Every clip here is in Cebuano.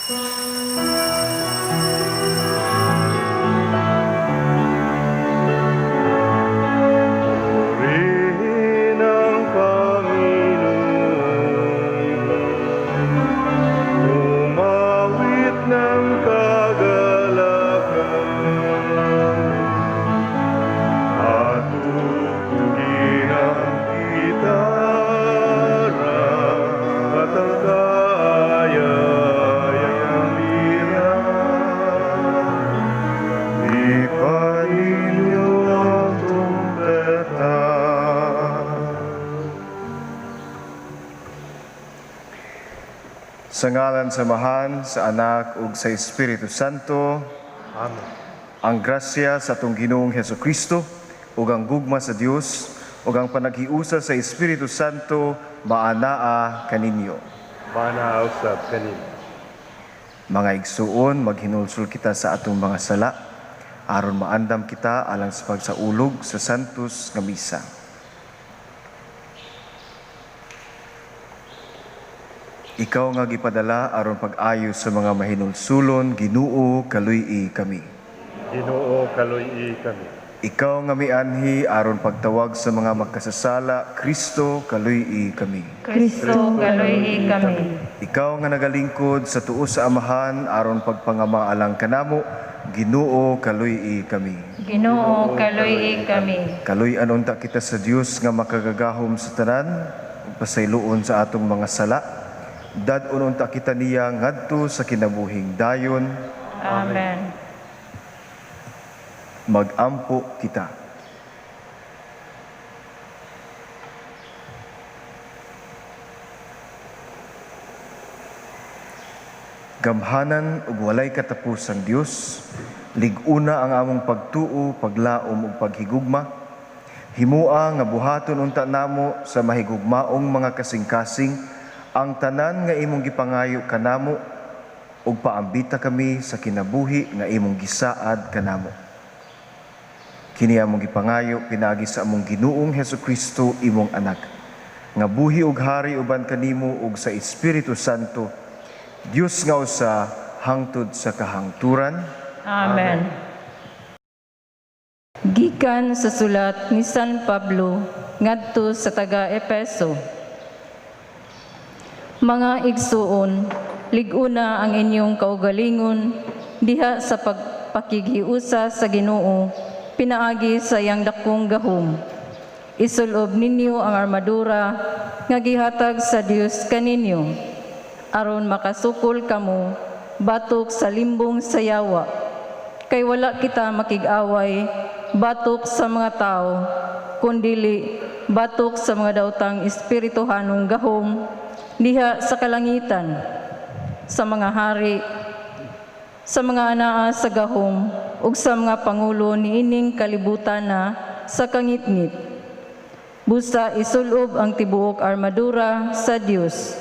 Purihin ang Panginoon. Umawit ng kagalakan. At tugtugin ang gitara at ang kaaya-ayang lira. Hipan ninyo ang trumpeta. Sa ngalan sa Amahan, sa Anak ug sa Espiritu Santo. Amen. Ang grasya sa atong Ginoong Hesukristo ug ang gugma sa Dios ug ang panaghiusa sa Espiritu Santo maanaa kaninyo. Maanaa usab kanimo. Mga igsuon, maghinulsol kita sa atong mga sala aron maandam kita alang sa pagsaulog sa Santos nga Misa. Ikaw nga gipadala aron pag-ayo sa mga mahinulsulon, Ginoo, kaluy-i kami. Ginoo, kaluy-i kami. Ikaw nga mianhi aron pagtawag sa mga magkasasala, Kristo, kaluy-i kami. Kristo, kaluy-i kami. Ikaw nga nagalingkod sa tuo sa Amahan aron pagpangamaalang kanamo, Ginoo, kaluy-i kami. Ginoo, kaluy-i kami. Kaluy-an unta kita sa Dios nga makagagahom sa tanan, ug pasayloon sa atong mga sala. Dad-on unta kita niya ngadto sa kinabuhing dayon. Amen. Magampo kita. Gamhanan ug walay katapusang Dios, lig-una ang among pagtuo, paglaom ug paghigugma. Himua nga buhaton unta namo sa mahigugmaong mga kasing-kasing ang tanan nga imong gipangayo kanamo ug paambita kami sa kinabuhi nga imong gisaad kanamo. Kini among gipangayo pinaagi sa among Ginoong Hesukristo, imong anak, nga buhi ug hari uban kanimo ug sa Espiritu Santo, Dios nga usa hangtod sa kahangturan. Amen. Gikan sa sulat ni San Pablo ngadto sa taga Epeso. Mga igsuon, lig-una ang inyong kaugalingon diha sa pagpakighiusa sa Ginoo, pinaagi sa iyang dakong gahom. Isulob ninyo ang armadura nga gihatag sa Dios kaninyo, aron makasukol kamo batok sa limbong sa yawa. Kay wala kita makig-away batok sa mga tao, kundili batok sa mga daotang espirituhanong gahom diha sa kalangitan, sa mga hari, sa mga anaa sa gahom, ug sa mga pangulo niining kalibutan na sa kangitngit. Busa isulob ang tibuok armadura sa Dios,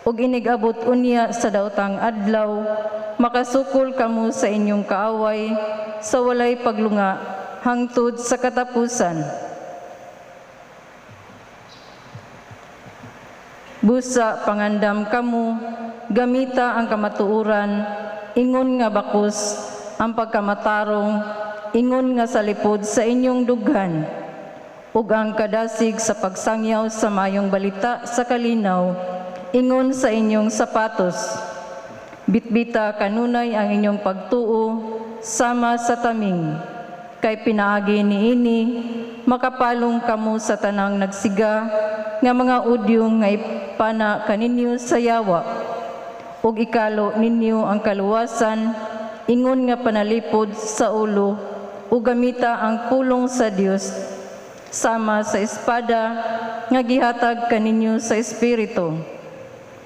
ug inigabot unya sa daotang adlaw, makasukol kamo sa inyong kaaway sa walay paglunga hangtod sa katapusan. Busa pangandam kamo, gamita ang kamatuoran, ingon nga bakos ang pagkamatarong, ingon nga salipod sa inyong dughan, ug ang kadasig sa pagsangyaw sa mayong balita sa kalinaw, ingon sa inyong sapatos. Bitbita kanunay ang inyong pagtuo sama sa taming, kay pinaagi niini makapalong kamo sa tanang nagsiga nga mga udyong nga ipana kaninyo sa yawa, ug ikalo ninyo ang kaluwasan ingon nga panalipod sa ulo, ug gamita ang pulong sa Dios sama sa espada nga gihatag kaninyo sa Espiritu.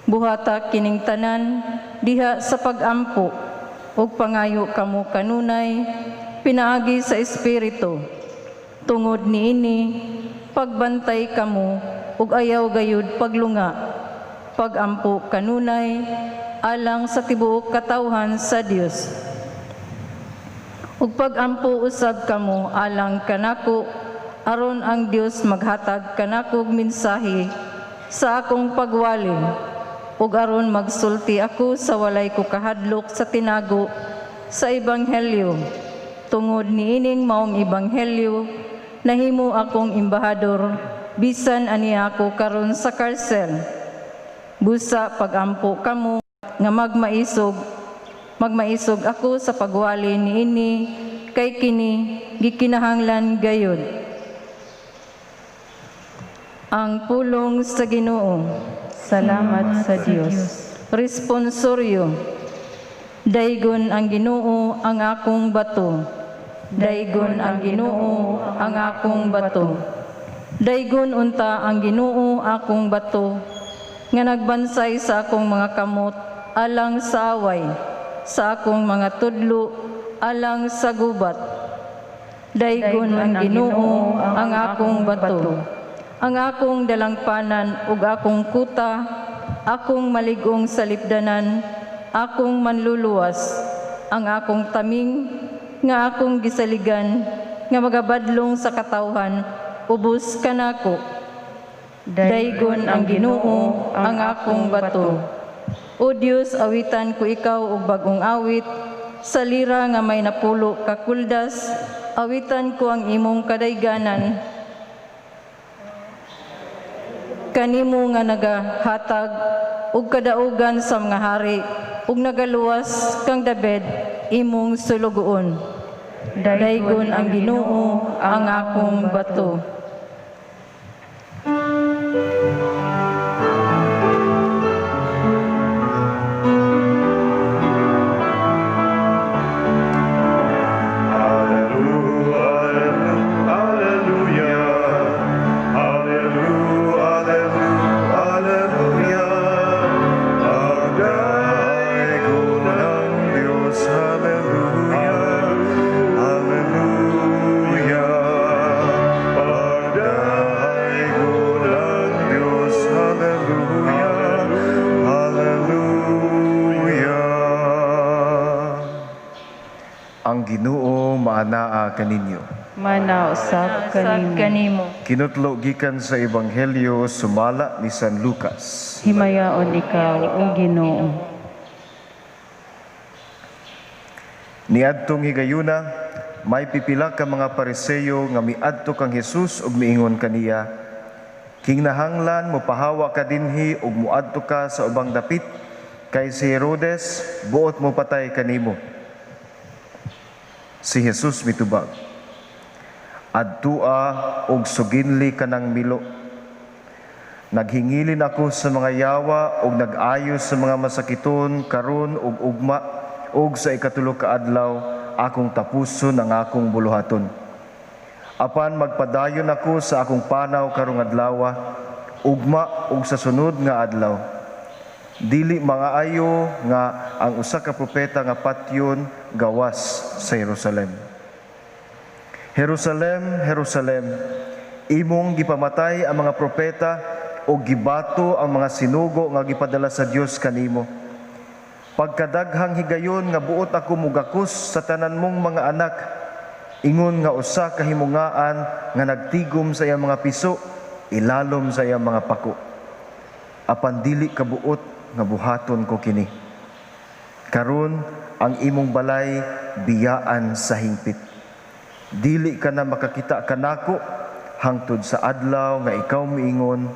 Buhata kining tanan diha sa pag-ampo, ug pangayo kamo kanunay pinaagi sa Espiritu. Tungod niini pagbantay kamo ug ayaw gayud paglunga, pagampo kanunay alang sa tibuok katawhan sa Dios. Ug pagampo usab kamo alang kanako, aron ang Dios maghatag kanakog mensahe sa akong pagwali. ug aron magsulti ako sa walay ko kahadlok sa tinago sa ebanghelyo. Tungod niining maong ebanghelyo, nahimo akong embahador bisan ani ako karon sa karsel. Busa pagampo kamo nga magmaisog ako sa pagwali niini, kay kini gikinahanglan gayud. Ang pulong sa Ginoo. Salamat sa Dios. Responsorio. Daygon ang Ginoo ang akong bato. Daygon ang Ginoo ang akong bato. Daygon unta ang Ginoo akong bato, nga nagbansay sa akong mga kamot alang sa away, sa akong mga tudlo alang sa gubat. Daygon ang Ginoo ang akong bato, ang akong dalangpanan ug akong kuta, akong malig-ong salipdanan, akong manluluwas, ang akong taming nga akong gisaligan, nga magabadlong sa katawhan, ubos kanako. Daygon ang Ginoo ang akong bato. O Dios, awitan ko ikaw og bag-ong awit, sa lira nga may napulo ka kuldas, awitan ko ang imong kadayganan. Kanimo nga nagahatag og kadaugan sa mga hari ug nagaluwas kang David imong sulugoon. Daygon ang Ginoo ang akong bato. Ang Ginoo maanaa kaninyo. Manausap kanimo. Kinutlo gikan sa Ebanghelyo sumala ni San Lucas. Himayaon ikaw, o Ginoo. Niadtong higayuna, may pipila ka mga Pariseyo nga miadto kang Hesus ug miingon kaniya, "King nahanglan mopahawa ka dinhi ug moadto ka sa ubang dapit, kay si Herodes buot mo patay kanimo." Si Jesus mitubag, "Adtua og suginli kanang milo. Naghingilin ako sa mga yawa og nag-ayo sa mga masakiton karon og ugma, og sa ikatulo ka adlaw akong tapuson ang akong buluhaton. Apan magpadayon ako sa akong panaw karong adlaw, ugma og sa sunod nga adlaw. Dili mga ayo nga ang usa ka propeta nga patyon gawas sa Jerusalem. Jerusalem, Jerusalem, imong gipamatay ang mga propeta o gibato ang mga sinugo nga gipadala sa Dios kanimo. Pagkadaghang higayon nga buot ako mugakos sa tanan mong mga anak, ingon nga usa ka himungaan nga nagtigom sa iyang mga piso, ilalom sa iyang mga pako. Apan dili kabuot nga buhaton ko kini. Karon ang imong balay biyaan sa hingpit. Dili ka na makakita kanako hangtod sa adlaw nga ikaw miingon,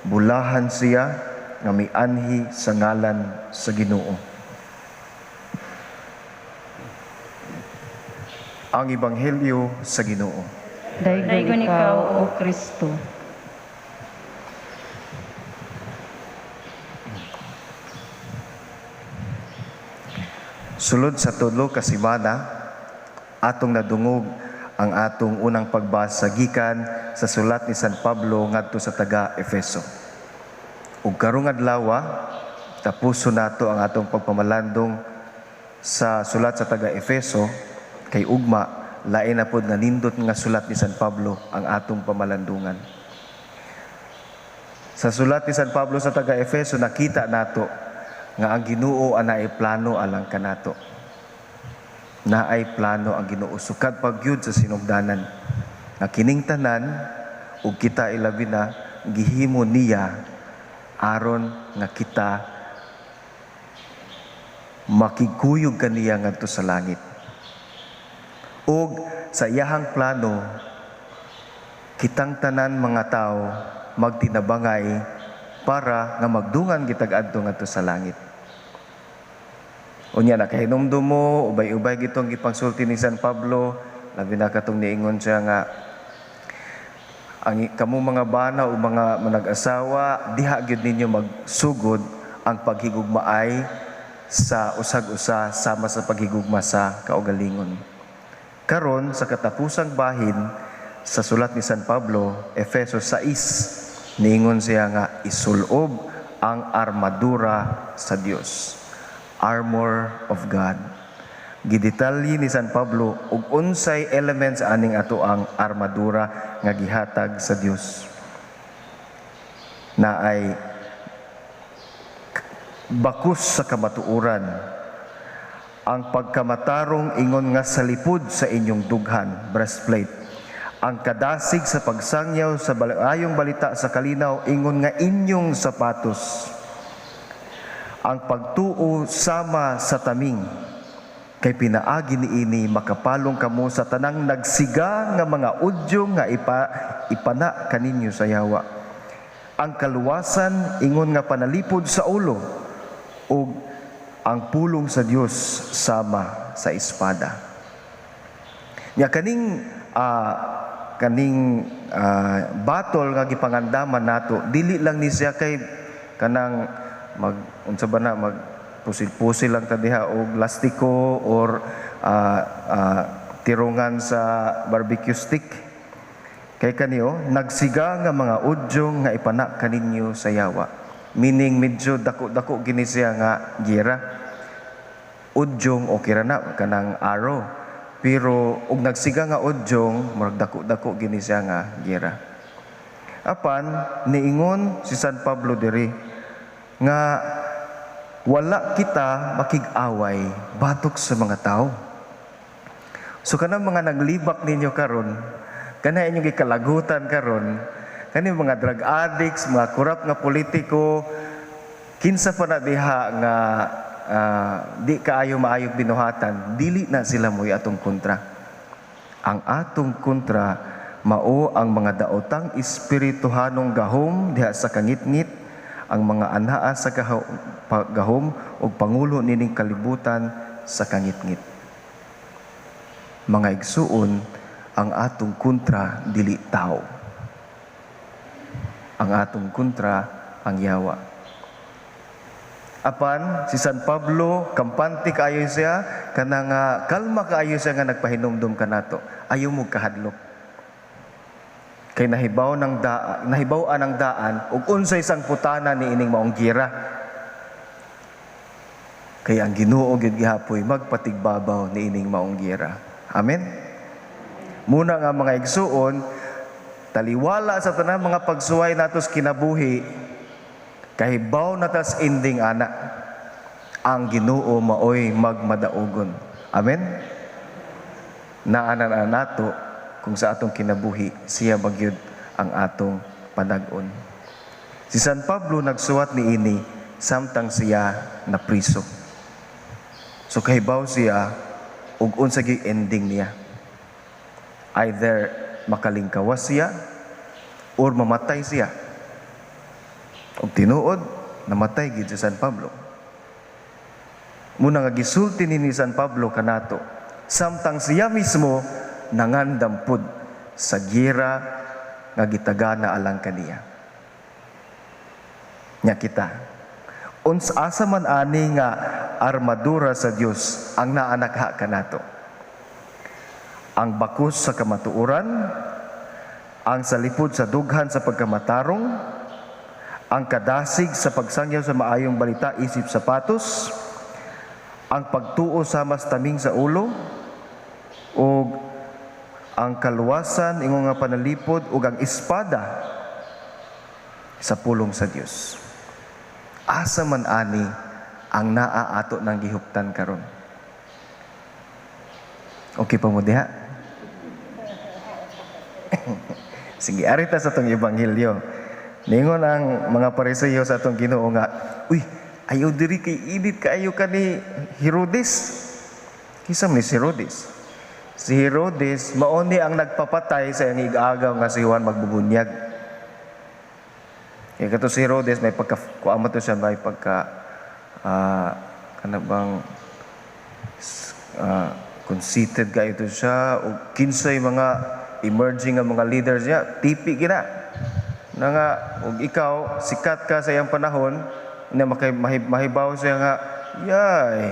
bulahan siya nga mianhi sa ngalan sa Ginoo." Ang Ebanghelyo sa Ginoo. Daygon ikaw, O Kristo. Sulod sa tulo ka semana, atong nadungog ang atong unang pagbasa gikan sa sulat ni San Pablo ngadto sa taga Efeso. Ug karong adlaw, tapuson nato ang atong pagpamalandong sa sulat sa taga Efeso kay ugma lain na pod nga nindot nga sulat ni San Pablo ang atong pamalandungan. Sa sulat ni San Pablo sa taga Efeso nakita nato nga ang Ginoo anaay plano alang kanato. Naay plano ang Ginoo sukad pagyud sa sinugdanan. Nga kining tanan ug kita ilabi na gihimo niya Aron nga kita makigkuyog kaniya ngadto sa langit. Ug sa iyahang plano, kitang tanan mga tao magtinabangay para nga magdungan kitag adto ngadto sa langit. Unya, nakahinumdum mo, ubay-ubay gitong gipangsulti ni San Pablo, labi na katong niingon siya nga ang kamo mga bana o mga manag-asawa, diha gyud ninyo magsugod ang paghigugmaay sa usag-usa sama sa paghigugma sa kaugalingon. Karon, sa katapusang bahin sa sulat ni San Pablo, Efeso 6, niingon siya nga isulob ang armadura sa Dios. Armor of God. Gidetalye ni San Pablo ug unsay elements aning ato ang armadura nga gihatag sa Dios. Na ay bakus sa kamatuoran, ang pagkamatarong ingon nga salipod sa inyong dughan, breastplate, ang kadasig sa pagsangyaw sa ayong balita sa kalinaw ingon nga inyong sapatos, ang pagtuo sama sa taming, kay pinaagi niini makapalong kamo sa tanang nagsiga nga mga udyong nga ipana kaninyo sa yawa, ang kaluwasan ingon nga panalipod sa ulo, ug ang pulong sa Dios sama sa espada. Nya kaning battle nga gipangandaman nato, dili lang ni siya kay kanang mag unsa ba na, mag pusil-pusil lang ta diha og lastiko or tirungan sa barbecue stick. Kay kaniyo nagsiga nga mga udyong nga ipana kaninyo sa yawa. Meaning medyo dako-dako gini siya nga gira. Udyong okay ra na kanang arrow. Pero og nagsiga nga udyong, murag dako-dako gini siya nga gira. Apan niingon si San Pablo diri nga wala kita makig-away batok sa mga tao. So kanang mga naglibak ninyo karon, kana inyong gikalagutan karon, kani mga drug addicts, mga corrupt nga politiko, kinsa pa na diha nga di kaayo maayong binuhatan, dili na sila mo'y atong kontra. Ang atong kontra mao ang mga daotang espirituhanong gahom diha sa kangitngit, ang mga anaa sa gahom ug pangulo nining kalibutan sa kangitngit. Mga igsuon, ang atong kontra dili tao. Ang atong kontra ang yawa. Apan si San Pablo kampante kaayo siya, kana nga kalma kaayo siya nga nagpahinumdum kanato. Ayaw mo kahadlok. Kay nahibaw-an ang daan ug unsay sangputanan ni ining maong gira. Kay ang Ginoo gyud gihapoy magpatigbabaw ni ining maong gira. Amen. Muna nga mga igsuon, taliwala sa tanang mga pagsuway natos kinabuhi, kahibaw na tas ending ana, ang Ginoo maoy magmadaogon. Amen. Naanan na nato kung sa atong kinabuhi siya magyud ang atong panag-on. Si San Pablo nagsuwat niini samtang siya napriso. So kahibaw siya ug unsa gyud ending niya. Either makalingkawas siya or mamatay siya. Ug tinuod, namatay gid si San Pablo. Muna nga gisulti ni San Pablo kanato, samtang siya mismo nangandam pud sa gira nga gitagana alang kaniya. Nya kita, unsa asa man ani nga armadura sa Dios ang naanakha kanato? Ang bakus sa kamatuoran, ang salipod sa dughan sa pagkamatarong, ang kadasig sa pagsangyaw sa maayong balita isip sapatos, ang pagtuo sa mas taming sa ulo, ug ang kaluwasan ingon nga panalipod, ug ang espada sa pulong sa Dios. Asa man ani ang naa ato nang gihuptan karon? Okay pa mo diha? Sige, arita sa tong ebanghelyo. Ningon ang mga Pariseo sa atong Ginoo nga, "Uy, ayaw diri kay init kaayo ka ni Herodes." Kinsa man ni si Herodes? Si Herodes mao ni ang nagpapatay sa iyang ig-agaw nga si Juan Magbubunyag. Kaya kato si Herodes may pagka kuan to siya, may pagka kana bang conceited kaayo to siya, o kinsay mga emerging nga mga leaders niya tipi gina na nga, og ikaw sikat ka sa iyang panahon na makay mahibaw siya nga, "Yay,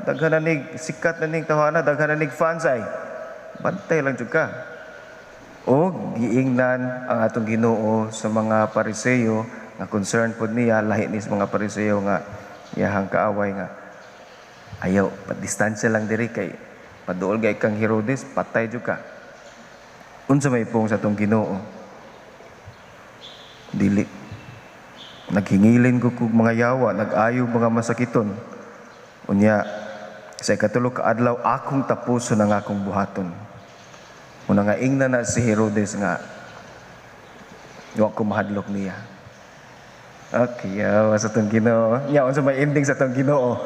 daghan na nig sikat na ning tawhana, daghan na nig fans ay bantay lang jud ka." O giingnan ang atong Ginoo sa mga Pariseo nga concern pod niya, lahi ni sa mga Pariseo nga iyahang kaaway, nga ayaw, distansya lang diri kay paduol gay kang Herodes, patay jud ka. Unsa may pong sa atong Ginoo? "Dili. Naghingilin ko kog mga yawa, nag-ayo mga masakiton. Unya, sa ikatulo ka adlaw, akong tapuson ang akong buhaton." Una nga ingna na si Herodes nga, "Wa ko mahadlok niya." Okay, yawa sa atong Ginoo. Nya, unsa may ending sa atong Ginoo?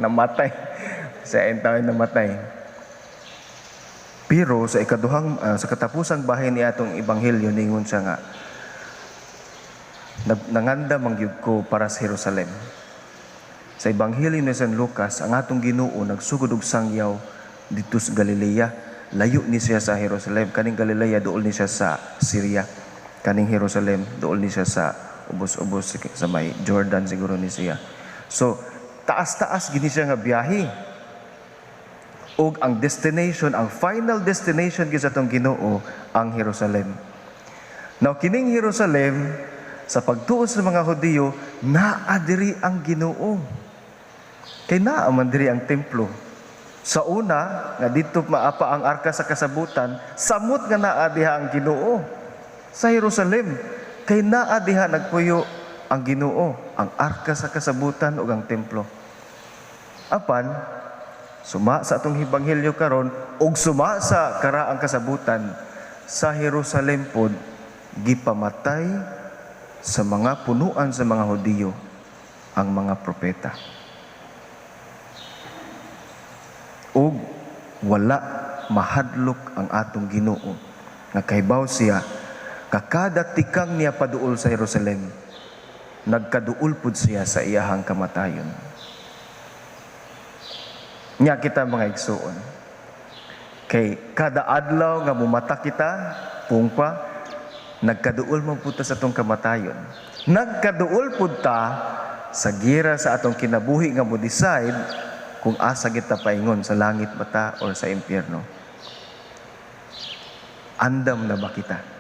Namatay. Sa taon namatay. Pero sa ikaduhang sa katapusang bahin ni atong ebanghelyo, ningon siya nga, "Nangandam man gyud ko para sa Jerusalem." Sa ebanghelyo ni San Lucas, ang atong Ginoo nagsugod og sangyaw dito sa Galilea. Layo ni siya sa Jerusalem. Kaning Galilea duol ni siya sa Syria. Kaning Jerusalem duol ni siya sa ubos-ubos sa may Jordan siguro ni siya. So, taas-taas gini siya nga biyahe. Ug ang destination, ang final destination gyud sa atong Ginoo ang Jerusalem. Now, kining Jerusalem, sa pagtuo sa mga Hudiyo, naa diri ang Ginoo. Kay naa man diri ang templo. Sa una, nga dito maapa ang arka sa kasabutan, samot nga naa diha ang Ginoo sa Jerusalem. Kay naa diha nagpuyo ang Ginoo, ang arka sa kasabutan ug ang templo. Apan, suma sa atong ebanghelyo karon ug suma sa karaang kasabutan, sa Jerusalem pod gipamatay sa mga punuan sa mga Hudiyo ang mga propeta. Ug wala mahadlok ang atong Ginoo nga kahibaw siya kakada tikang niya paduol sa Jerusalem, nagkaduol pud siya sa iyahang kamatayon. Nya kita, mga igsuon, kay kada adlaw nga mumata kita, pungpa, nagkaduol man pud ta sa atong kamatayon. Nagkaduol pud ta sa gira sa atong kinabuhi nga mo decide kung asa kita paingon, sa langit ba ta or sa impyerno. Andam na ba kita?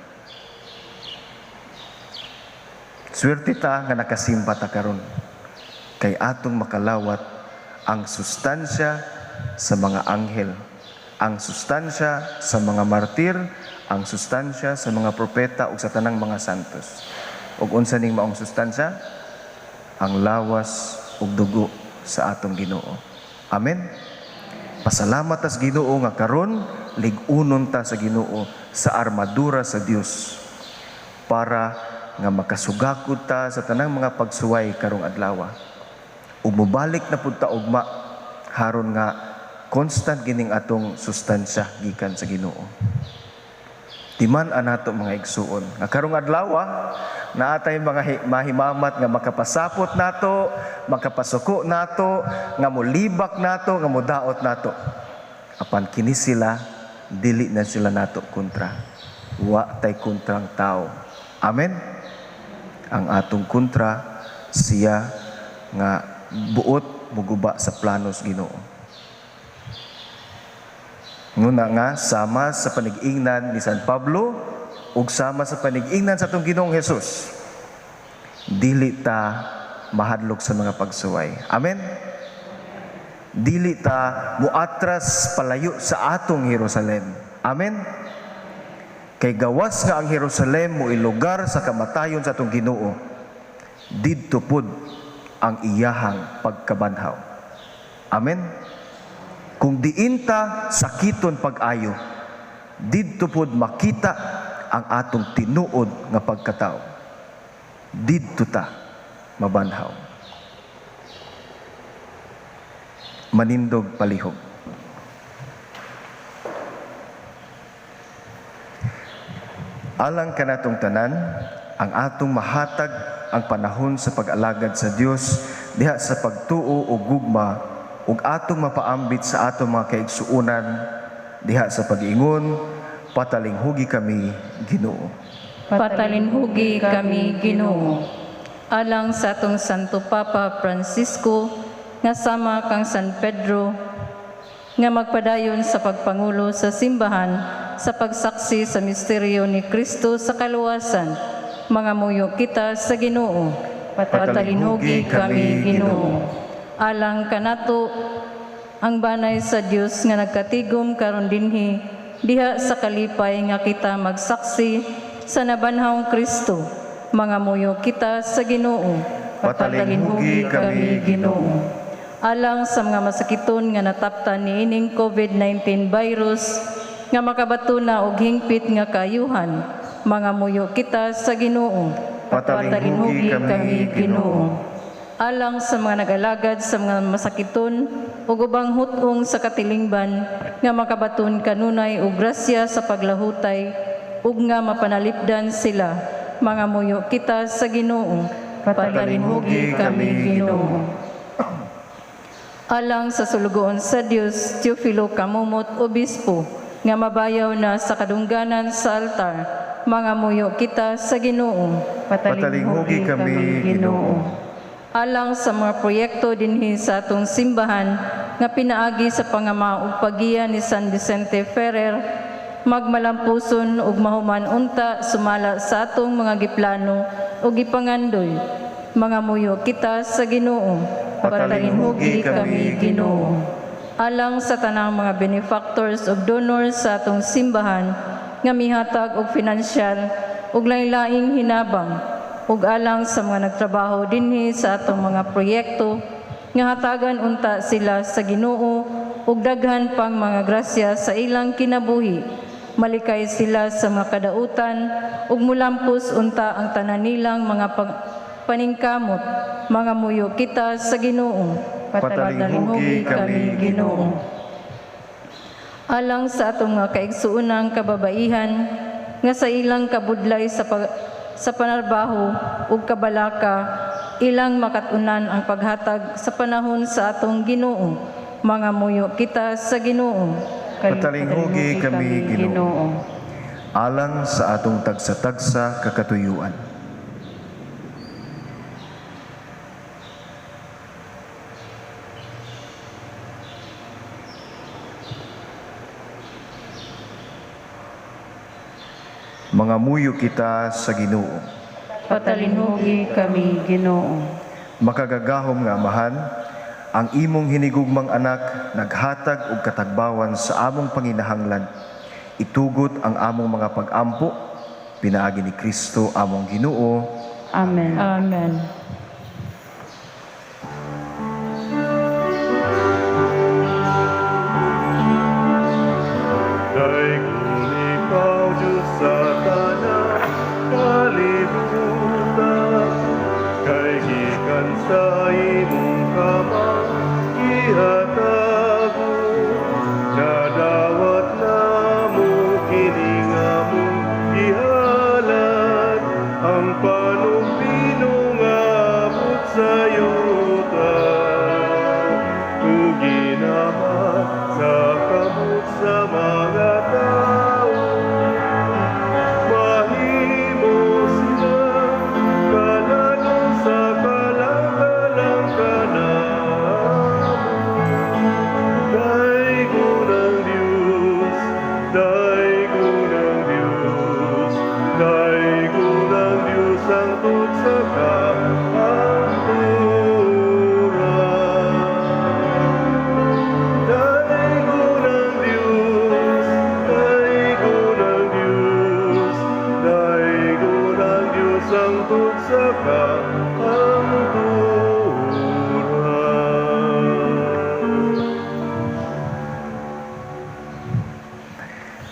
Swerte ta nga nakasimba ta karon kay atong makalawat ang sustansya sa mga anghel, ang sustansya sa mga martir, ang sustansya sa mga propeta ug sa tanang mga santos. Ug unsa ning maong sustansya? Ang lawas ug dugo sa atong Ginoo. Amen. Pasalamat tas Ginoo nga karon lig-unon ta sa Ginoo sa armadura sa Dios para nga makasugakod ta sa tanang mga pagsuway karong adlaw. Ug mobalik na pud ta ugma haron nga constant gining atong sustansya gikan sa Ginoo. Timan anato, mga igsuon, nga karong adlaw naatay mga mahimamat nga makapasapot nato, makapasuko nato, nga molibak nato, nga modaot nato. Apan kini sila, dili na sila nato kontra. Wa tay kontrang tao. Amen. Ang atong kontra, siya nga buot muguba sa planos Ginoo. Nguna nga sama sa panig-ingnan ni San Pablo ug sama sa panig-ingnan sa atong Ginoong Hesus, dili ta mahadlok sa mga pagsuway. Amen. Dili ta muatras palayo sa atong Jerusalem. Amen. Kay gawas nga ang Jerusalem mo ilugar sa kamatayon sa atong Ginoo, didto pud ang iyahang pagkabanhaw. Amen. Kung diin ta sakiton pag-ayo, didto pod makita ang atong tinuod nga pagkatao. Didto ta mabanhaw. Manindog palihog. Alang kanatong tanan, ang atong mahatag ang panahon sa pag-alagad sa Dios diha sa pagtuo ug gugma ug atong mapaambit sa atong mga kaigsuonan diha sa pag-ingon, patalinghugi kami, Ginoo. Patalinhugi kami, Ginoo. Alang sa atong Santo Papa Francisco, nga sama kang San Pedro, nga magpadayon sa pagpangulo sa simbahan sa pagsaksi sa misteryo ni Kristo sa kaluwasan, mangamuyo kita sa Ginoo. Patalinhugi kami, Ginoo. Alang kanato ang banay sa Dios nga nagkatigom karon dinhi diha sa kalipay nga kita magsaksi sa nabanhawng Kristo, mangamuyo kita sa Ginoo. Patalinhugi kami, Ginoo. Alang sa mga masakiton nga nataptan niining COVID-19 virus nga makabato na og hingpit nga kayuhan, mangamuyo kita sa Ginoo. Patalinhugi kami, Ginoo. Alang sa mga nag-alagad sa mga masakiton ug ubang hut-ong sa katilingban nga makabaton kanunay og grasya sa paglahutay ug nga mapanalipdan sila, mangamuyo kita sa Ginoo. Patalinhugi kami, Ginoo. Alang sa sulugoon sa Dios, Teofilo Camomot, Obispo, nga mabayaw na sa kadungganan sa altar, mangamuyo kita sa Ginoo. Patalinhugi kami, Ginoo. Alang sa mga proyekto dinhi sa atong simbahan nga pinaagi sa pangama ug paggiya ni San Vicente Ferrer, magmalampuson ug mahuman unta sumala sa atong mga giplano ug gipangandoy, mangamuyo kita sa Ginoo. Patalinhugi kami, Ginoo. Alang sa tanang mga benefactors ug donors sa atong simbahan nga mihatag og finansyal ug lain-laing hinabang, ug alang sa mga nagtrabaho dinhi sa atong mga proyekto nga hatagan unta sila sa Ginoo ug daghan pang mga grasya sa ilang kinabuhi, malikay sila sa mga kadautan ug mulampos unta ang tanan nilang mga paningkamot, mangamuyo kita sa Ginoo. Patalinhugi kami, Ginoo. Alang sa atong mga kaigsuonang kababaihan nga sa ilang kabudlay sa panarbaho ug kabalaka ilang makat-unan ang paghatag sa panahon sa atong Ginoo, mangamuyo kita sa Ginoo. Patalinhugi kami, Ginoo. Alang sa atong tagsa-tagsa kakatuyuan. Mangamuyo kita sa Ginoo. Patalinhugi kami, Ginoo. Makagagahom nga Amahan, ang imong hinigugmang anak naghatag og katagbawan sa among panginahanglan. Itugot ang among mga pag-ampo, pinaagi ni Kristo among Ginoo. Amen. Amen. Daygon ikaw, Diyos, sa tanang kalibutan, kay gikan sa imong kamang gihatago, nadawat namo kini nga among gihalad, ang panugpino nga abot sa yuta. Ug ginamat sa kamot sa mga tao, mahimo sila kalanon sa kalangkalang kanamo. Daygon ang Diyos, daygon ang Diyos, daygon ang Diyos hangtod sa kahangturan. Daygon ang Diyos, daygon ang Diyos, daygon ang Diyos hangtod sa kahangturan.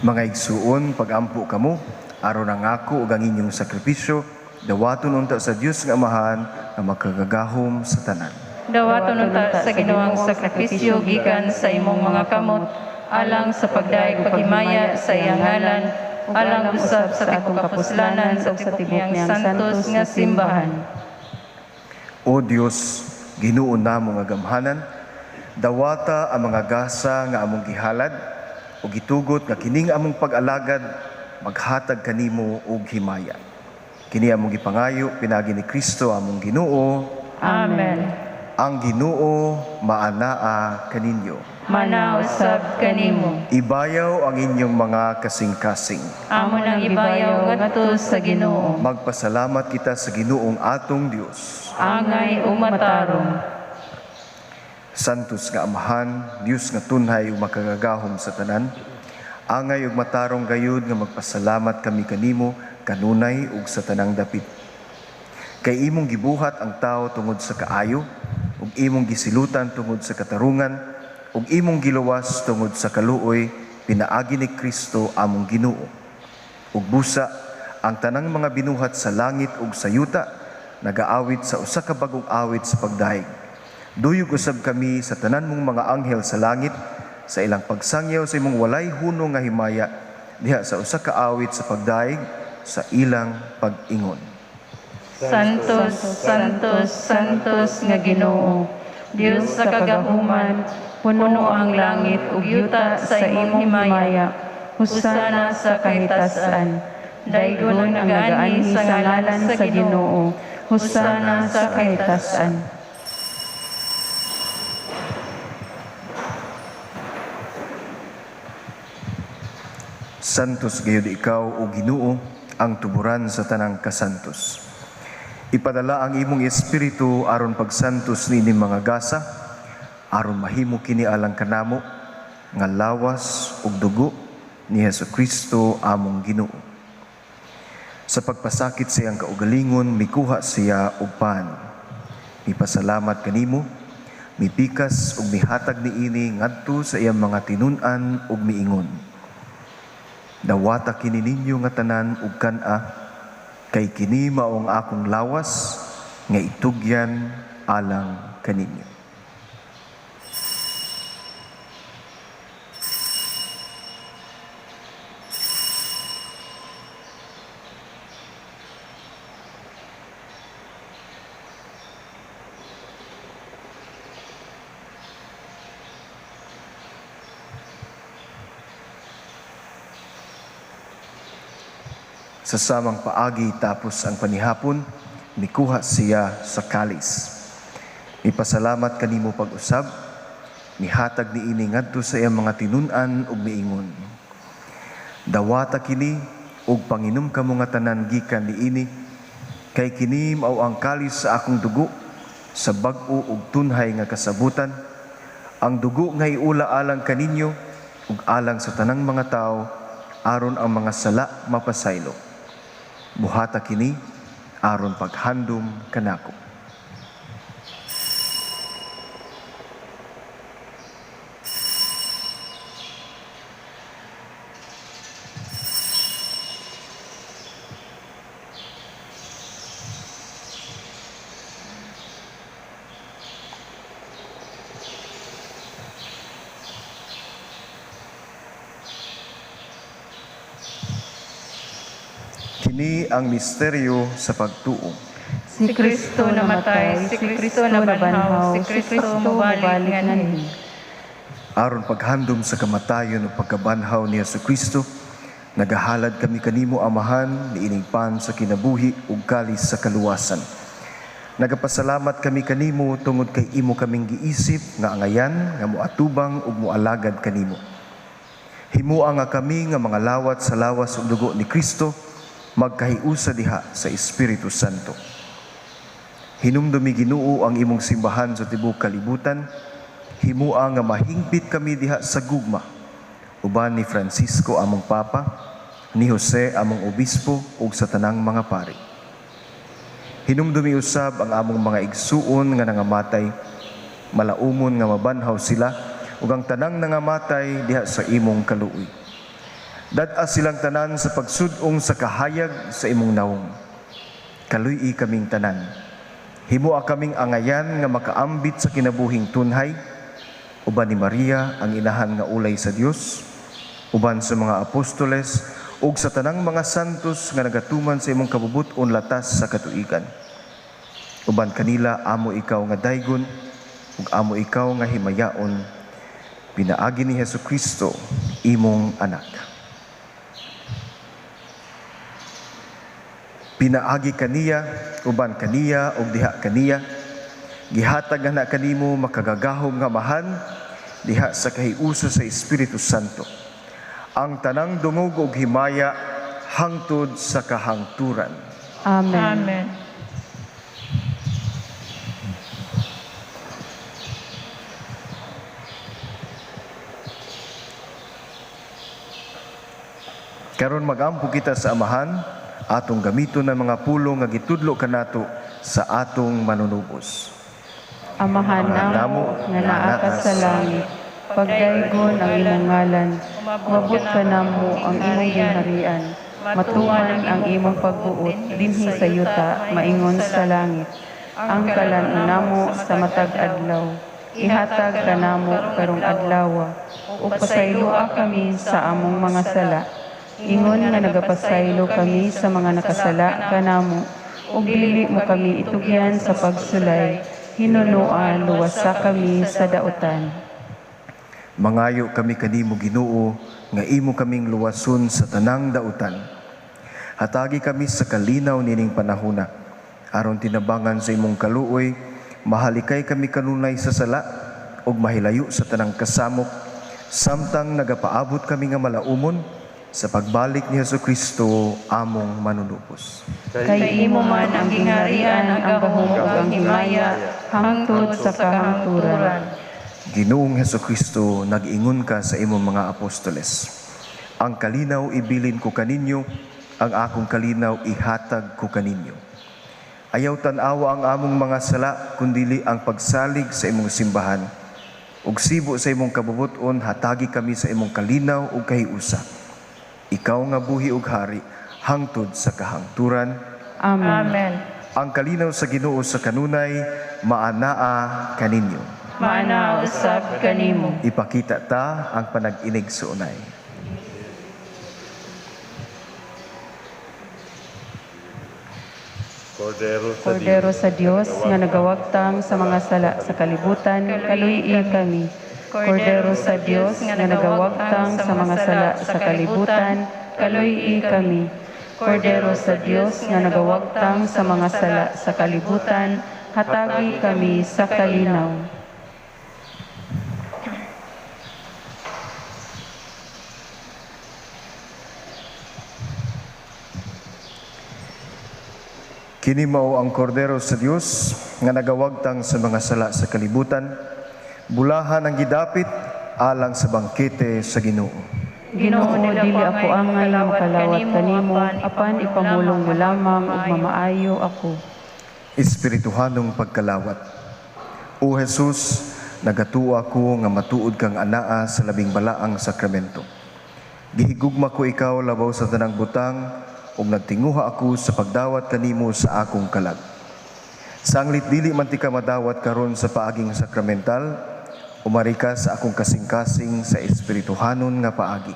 Mga igsuon, pag-ampo kamo, aron ang ako ug ang inyong sakripisyo, Dawaton unta sa Dios nga Amahan nga makagagahom sa tanan. Dawaton unta sa Ginoong sakripisyo gikan sa imong mga kamot alang sa pagdayeg paghimaya sa iyang ngalan, alang usab sa atong kapuslanan sa tibok niyang santos nga simbahan. O Dios, Ginoo namo nga gamhanan, dawata ang mga gasa nga among gihalad ug gitugot nga kining among pag-alagad maghatag kanimo og himaya. Kini among gipangayo pinaagi ni Kristo among Ginoo. Amen. Ang Ginoo maanaa kaninyo. Manausab kanimo. Ibayaw ang inyong mga kasing-kasing. Amo nang ibayaw ngadto sa Ginoo. Magpasalamat kita sa Ginoong atong Dios. Angay umatarong. Santos nga Amahan, Dios nga tunhay ug makagagahom sa tanan, angay ug matarong gayud nga magpasalamat kami kanimo kanunay ug sa tanang dapit. Kay imong gibuhat ang tao tungod sa kaayo, ug imong gisilutan tungod sa katarungan, ug imong giluwas tungod sa kaluoy pinaagi ni Kristo among Ginoo. Ug busa ang tanang mga binuhat sa langit ug sa yuta nagaawit sa usa ka bag-ong awit sa pagdayeg. Duyog usab kami sa tanan mong mga anghel sa langit sa ilang pagsangyaw sa imong walay hunong nga himaya diha sa usa ka awit sa pagdayeg sa ilang pag-ingon. Santos, Santos, Santos nga Ginoo, Dios sa kagahuman, puno ang langit ug yuta sa imong himaya. Husana sa kahitasan. Daygon ang nagaanhi sa ngalan sa Ginoo. Husana sa kahitasan. Santos gayud ikaw o Ginoo ang tuburan sa tanang kasantos. Ipadala ang imong espiritu aron pagsantos niini mga gasa, aron mahimo kini alang kanamo nga lawas ug dugo ni Hesukristo among Ginoo. Sa pagpasakit sa iyang kaugalingon, mikuha siya og pan. Mipasalamat kanimo, mipikas ug mihatag niini ngadto sa iyang mga tinun-an ug miingon. Dawata kini ninyo nga tanan ug kan-a, kay kini mao ang akong lawas nga itugyan alang kaninyo. Sa samang paagi tapos ang panihapon, mikuha siya sa kalis. Mipasalamat kanimo pag-usab, mihatag niini ngadto sa iyang mga tinun-an ug miingon. Dawata kini ug panginom kamo nga tanan gikan niini, kay kini mao ang kalis sa akong dugo sa bag-o ug tunhay nga kasabutan, ang dugo nga iula alang kaninyo ug alang sa tanang mga tawo aron ang mga sala mapasaylo. Buhata kini aron paghandom kanako. Kini ang misteryo sa pagtuo. Si Kristo namatay, si Kristo nabanhaw, si Kristo mobalik nganhi. Aron paghandom sa kamatayon ug pagkabanhaw ni Hesukristo, nagahalad kami kanimo Amahan niining pan sa kinabuhi ug kalis sa kaluwasan. Nagapasalamat kami kanimo tungod kay imo kaming giisip nga angayan nga moatubang ug moalagad kanimo. Himua nga kami nga mga lawat sa lawas ug dugo ni Kristo magkahiusa diha sa Espiritu Santo. Hinumdumi Ginoo ang imong simbahan sa tibuok kalibutan. Himua nga mahingpit kami diha sa gugma. Uban ni Francisco among Papa, ni Jose among Obispo ug sa tanang mga pari. Hinumdumi usab ang among mga igsuon nga nangamatay, malaumon nga mabanhaw sila ug ang tanang nangamatay diha sa imong kaluoy. Dad-a silang tanan sa pagsud-ong sa kahayag sa imong nawong. Kaluy-i kaming tanan. Himoa kaming angayan nga makaambit sa kinabuhing tunhay, uban ni Maria ang inahan nga ulay sa Dios, uban sa mga apostoles ug sa tanang mga santos nga nagatuman sa imong kabubut-on latas sa katuigan. Uban kanila amo ikaw nga daygon ug amo ikaw nga himayaon, pinaagi ni Hesukristo imong anak. Pinaagi kaniya, uban kaniya ug diha kaniya, gihatag na kanimo makagagahom nga Amahan diha sa kahiusa sa Espiritu Santo ang tanang dungog ug himaya hangtod sa kahangturan. Amen. Amen. Karon magampo kita sa Amahan, atong gamiton ang mga pulong nga gitudlo kanato sa atong manunubos. Amahan namo nga naa ka sa langit, pagdaygon ang imong ngalan, mabot ka namo ang imong gingharian, matuman ang imong pagbuot dinhi sa yuta maingon sa langit. Ang kalan-on namo sa matag adlaw, ihatag kanamo karong adlaw, ug pasayloa kami sa among mga sala, ingon nga nagapasaylo kami sa mga nakasala kanamo, ug dili mo kami itugyan sa pagsulay, hinunoa luwasa kami sa dautan. Mangayo kami kanimo, Ginoo, nga imo kaming luwason sa tanang dautan. Hatagi kami sa kalinaw nining panahona, aron tinabangan sa imong kaluoy, mahalikay kami kanunay sa sala ug mahilayo sa tanang kasamok, samtang nagapaabot kami nga malaumon sa pagbalik ni Hesukristo among manunubos. Kay imo man ang gingharian, ang gahom ug ang himaya, hangtod sa kahangturan. Ginoong Hesukristo, nag-ingon ka sa imong mga apostoles: "Ang kalinaw ibilin ko kaninyo, ang akong kalinaw ihatag ko kaninyo." Ayaw tan-awa ang among mga sala, kundili ang pagsalig sa imong simbahan. Ug sibo sa imong kabubuton, hatagi kami sa imong kalinaw ug kahiusa. Ikaw nga buhi ug hari hangtod sa kahangturan. Amen. Amen. Ang kalinaw sa Ginoo sa kanunay maanaa kaninyo. Maanaa usab kanimo. Ipakita ta ang panag-inig suunay. Cordero sa Kordero sa Dios nga nagawagtang sa mga sala sa kalibutan, kaluy-i kami. Kordero sa Dios nga nagawagtang sa mga sala sa kalibutan, kaluy-i kami. Kordero sa Dios nga nagawagtang sa mga sala sa kalibutan, hatagi kami sa kalinaw. Kini mao ang Kordero sa Dios nga nagawagtang sa mga sala sa kalibutan. Bulahan ang gidapit alang sa bangkete sa Ginoo. Ginoo, dili ako angay nga makalawat kanimo, apan ipamulong mo lamang ug mamaayo ako. Espirituhanong pagkalawat. O Jesus, nagatuo ako nga matuod kang anaa sa labing balaang sakramento. Gihigugma ko ikaw labaw sa tanang butang ug nagtinguha ako sa pagdawat kanimo sa akong kalag. Sanglit dili man tika madawat karon sa paaging sakramental, umari ka sa akong kasing-kasing sa espirituhanon nga paagi.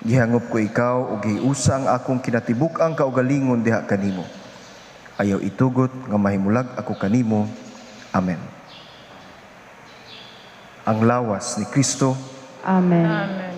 Gihangop ko ikaw ug giusa ang akong kinatibuk-ang kaugalingon diha kanimo. Ayaw itugot nga mahimulag ako kanimo. Amen. Ang lawas ni Kristo. Amen. Amen.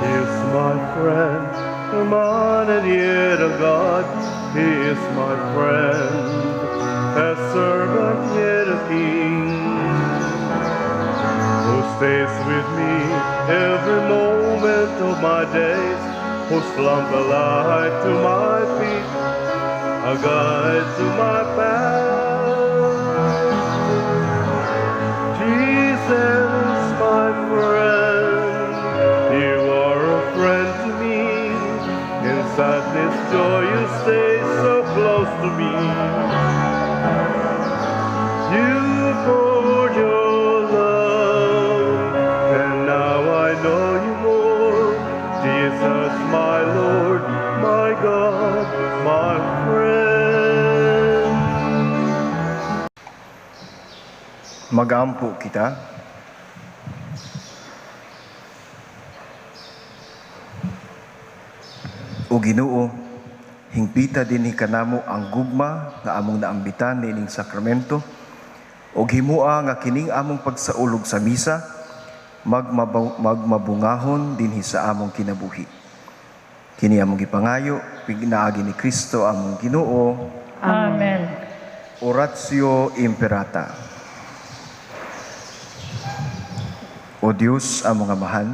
He is my friend, the man and yet a God. He is my friend, a servant yet a king, who stays with me every moment of my days, whose lamp a light to my feet, a guide to my path. Jesus, my friend, you are a friend to me. In sadness, joy, you stay so close. to me. You poured your love, and now I know you more. Jesus, my Lord, my God, my friend. Magampo kita. O Ginoo, hingpita dinhi kanamo ang gugma nga among naambitan niining sakramento ug himua nga kining among pagsaulog sa misa magmabungahon dinhi sa among kinabuhi. Kini among gipangayo pinaagi ni Kristo among Ginoo. Amen. Oratio Imperata. O Dios, among Amahan,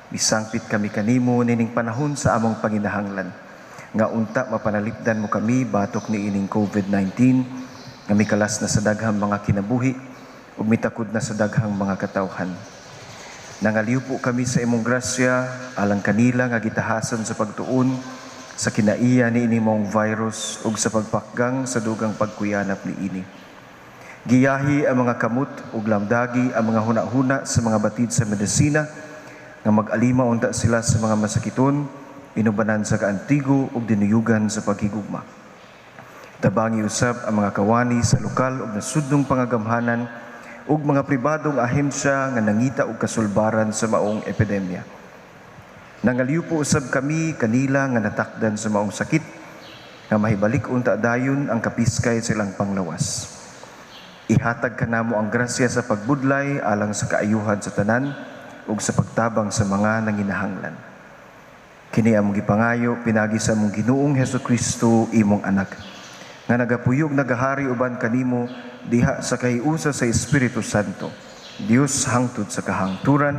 misangpit kami kanimo nining panahon sa among panginahanglan nga unta mapanalipdan mo kami batok niining COVID-19 nga mikalas na sa daghang mga kinabuhi ug mitakod na sa daghang mga katawhan. Nangaliw po kami sa imong grasya alang kanila nga gitahasan sa pagtuon sa kinaiya niini mong virus ug sa pagpakgang sa dugang pagkuyanap niini. Giyahi ang mga kamot ug lamdagi ang mga huna-huna sa mga batid sa medisina nga mag-alima unta sila sa mga masakiton, inubanan sa kaantigo ug dinuyugan sa paghigugma. Tabangi usab ang mga kawani sa lokal ug nasudnong pangagamhanan ug mga pribadong ahensya nga nangita og kasulbaran sa maong epidemya. Nangaliw po usab kami kanila nga natakdan sa maong sakit nga mahibalik unta dayon ang kapiskay sa ilang panglawas. Ihatag kanamo ang grasya sa pagbudlay alang sa kaayuhan sa tanan ug sa pagtabang sa mga nanginahanglan. Kini among gipangayo pinagi sa among Ginoong Hesukristo, imong anak, nga nagapuyog nagahari uban kanimo diha sa kahiusa sa Espiritu Santo, Dios hangtod sa kahangturan.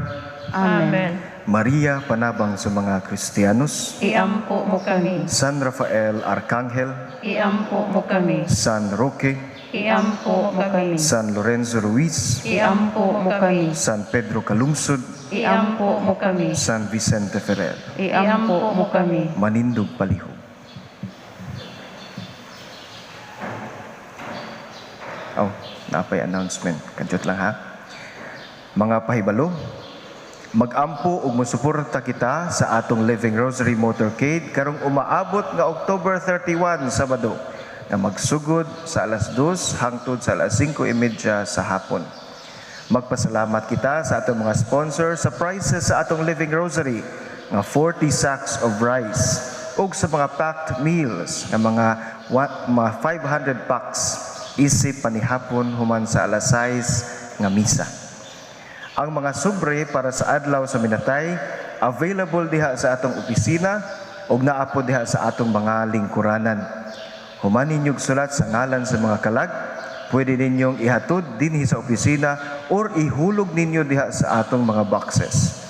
Amen. Maria, panabang sa mga Kristiyanos, Iampo mo kami. San Rafael Arcangel, Iampo mo kami. San Roque, Iampo mo kami. San Lorenzo Ruiz, Iampo mo kami. San Pedro Calungsod, Iampo mo kami. San Vicente Ferrer. Iampo mo kami. Manindog palihog. Oh, napay announcement. Kadyot lang ha. Mga pahibalo, magampo ug mosuporta kita sa atong Living Rosary Motorcade karong umaabot nga October 31, Sabado, nga magsugod sa alas 2 hangtod sa alas 5:30 sa hapon. Magpasalamat kita sa atong mga sponsor sa prizes sa atong Living Rosary nga 40 sacks of rice ug sa mga packed meals nga mga 500 packs isip panihapon human sa alas 6 nga misa. Ang mga sobre para sa adlaw sa minatay available diha sa atong opisina ug naa po diha sa atong mga lingkuranan. Human ninyong sulat sa ngalan sa mga kalag, pwede ninyong ihatod dinhi sa opisina or ihulog ninyo diha sa atong mga boxes.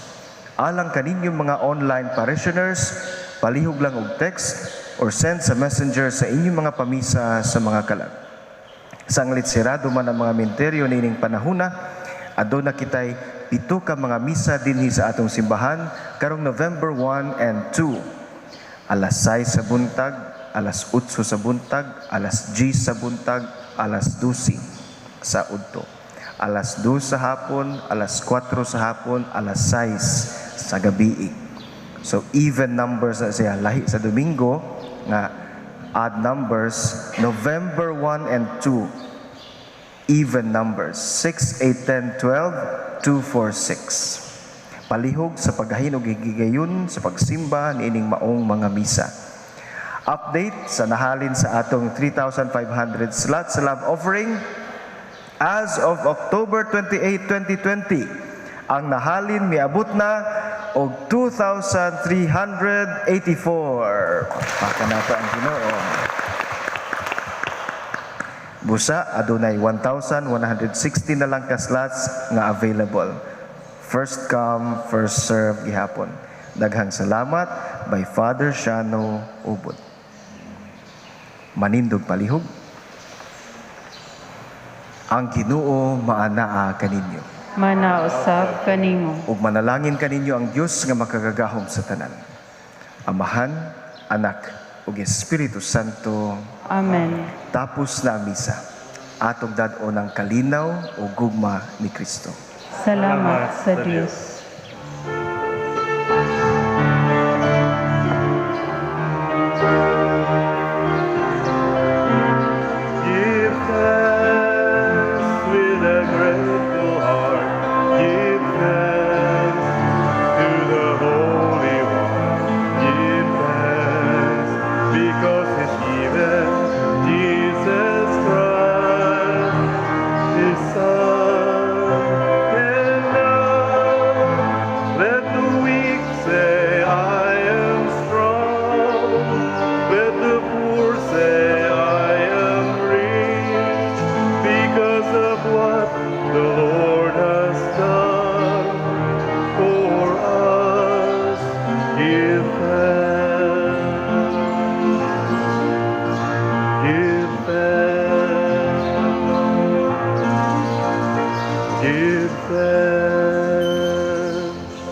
Alang kaninyong mga online parishioners, palihog lang og text or send sa messenger sa inyong mga pamisa sa mga kalag. Sanglit sirado man ang mga minteryo niining panahuna, aduna kitay 7 ka mga misa dinhi sa atong simbahan karong November 1 and 2. Alas 6 sa buntag, alas 8 sa buntag, alas 10 sa buntag, alas 12 sa udto. Alas 2 sa hapon, alas 4 sa hapon, alas 6 sa gabi. So even numbers na siya. Lahi sa Domingo nga odd numbers, November 1 and 2, even numbers, 6, 8, 10, 12, 2, 4, 6. Palihog sa paghahin og higayon sa pagsimba niining maong mga misa. Update sa nahalin sa atong 3,500 slots sa love offering as of October 28, 2020, ang nahalin miabot na og 2,384. Baka nato ang Ginoo. Busa adunay 1,160 na lang ka slots nga available. First come, first serve gihapon. Daghang salamat by Father Shano Ubod. Manindog palihog. Ang Ginoo maanaa kaninyo. Manausab kanimo. Ug manalangin kaninyo ang Dios nga makagagahom sa tanan. Amahan, Anak, ug Espiritu Santo. Amen. Tapos na ang misa. Atong dad-on ang kalinaw ug gugma ni Kristo. Salamat sa Dios. Give thanks with a grateful heart. Give thanks to the Holy One. Give thanks because He's given Jesus Christ, His Son. And now let the weak say, "I am strong." Let the poor say, "I am rich," because of what the Lord has done for us. Give thanks. Give thanks. Give thanks.